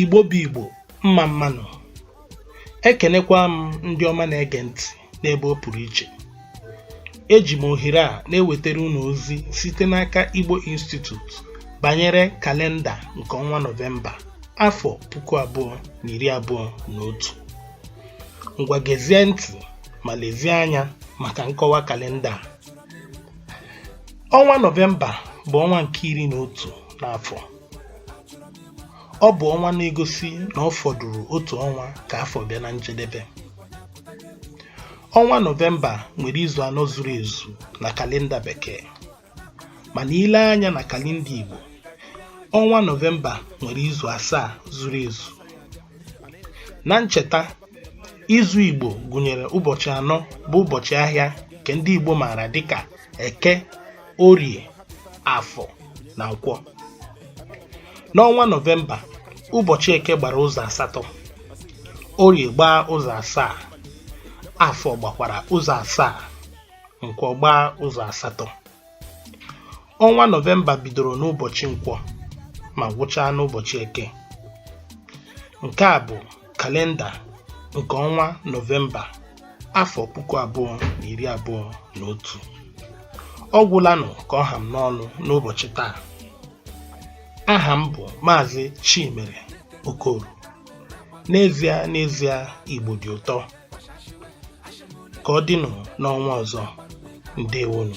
Igbo bụ Igbo, mma mma nụ. Ekenekwa m ndị ọma na-ege ntị n'ebe ọ pụrụ iche. Eji m ohere a na-ewetara unu ozi site n'aka Igbo Institute banyere kalenda nke ọnwa Nọvemba afọ 2021. Ngwa gezie ntị ma lezie anya maka nkọwa kalenda a. Ọnwa Nọvemba bụ ọnwa nke 11 n'afọ. Ọ bụ ọnwa na-egosi na ọ fọdụrụ otu ọnwa ka afọ bịa na njedebe. Ọnwa Nọvemba nwere izu anọ zuru ezu na kalenda Bekee. Mana i lee anya na kalenda Igbo, ọnwa Nọvemba nwere izu asaa zuru ezu. Na ncheta, izu Igbo gụnyere ụbọchị anọ bụ ụbọchị ahịa nke ndị Igbo maara dịka Eke, Orie, Afọ na Nkwọ. N'ọnwa Nọvemba, ụbọchị Eke gbara ụzọ asatọ, Orie gbaa ụzọ asaa, Afọ gbakwara ụzọ asaa, Nkwọ gbaa ụzọ asatọ. Ọnwa Nọvemba bidoro n'ụbọchị Nkwọ ma gwụchaa n'ụbọchị Eke. Nke a bụ kalenda nke ọnwa Nọvemba afọ 2021. Ọ gwụlanụ ka ọ ha m n'ọnụ n'ụbọchị taa. Aha m bụ Maazị Chimere Okoro. N'ezie n'ezie, Igbo dị ụtọ. Ka ọ dịnụ n'ọnwa ọzọ. Ndewonụ.